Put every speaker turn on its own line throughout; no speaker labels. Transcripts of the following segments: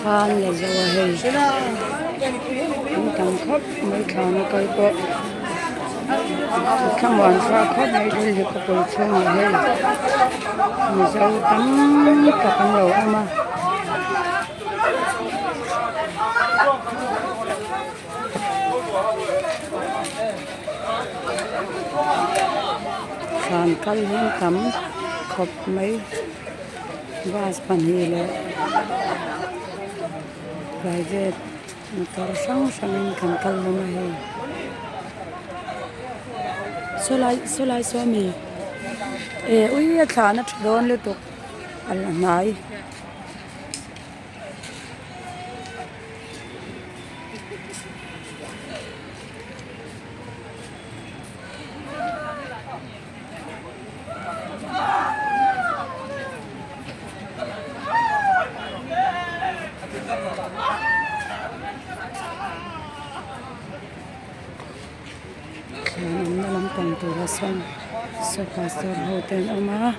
Thla an la zo a hei an tam khawp mai thlana kal pawh thlamuan thlak khawp mai Delhi khawpui chhungah hei mizo tam tak an lo awm a. Thlan kal hi an tam khawp mai bus pahnih leh private motor hrang hrangin kan kal hlawm a hei sawlai sawlai saw ami eh ui a thlan a tha dawn lutuk a la hnai. Thlan awmna lampang turah sawn saw pastor ho te an awm a.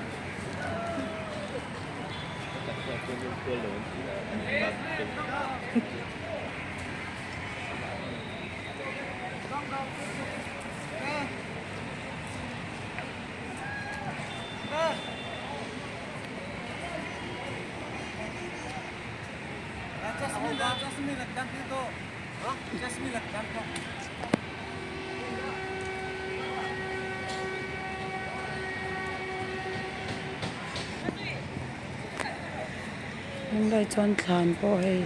Tunlai chuan thlan pawh hei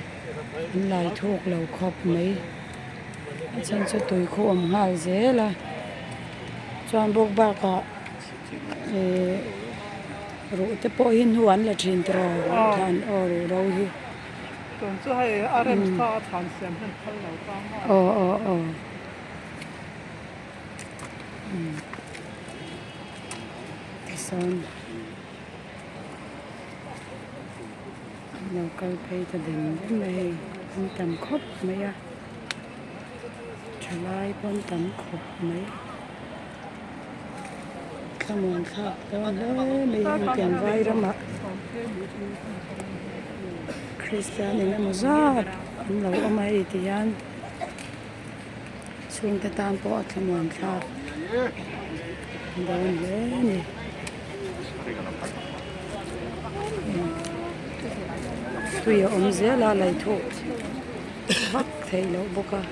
an lai thuk lo khawp mai a chhan chu tui khu awm nghal zel a chuan bawk bakah ihh ruh te pawh hi hnu an la thin tiraw thlan aw ruh ro hi aw aw aw. Tisawn an lo kal phei ta dem dem a hei an tam khawp mai a thalai pawh an tam khawp mai thlamuan thlak dawn hle mai a hetiang vai ramah kristian engemaw zat an lo awm a hei ti hian. Chhungte tan pawh a thlamuan thlak dawn hle a ni. Tui a awm zel a lei thuk vak theih loh bawk a.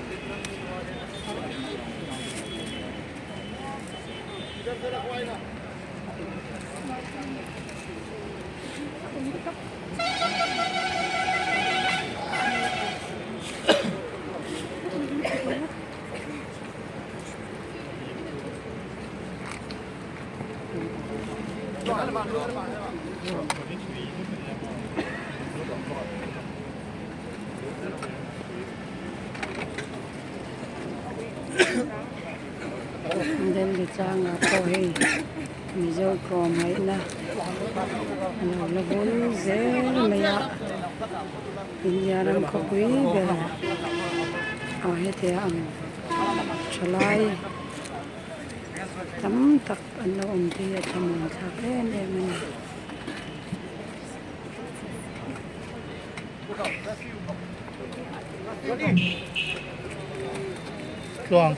Delhi tlangah pawh hei Mizo tlawmngaihna a lo la bul zel mai a. India ram khawpui ber ah hetia ang thalai tam tak an lo awm te hi a thlamuan thlak em em a ni.
Tluang.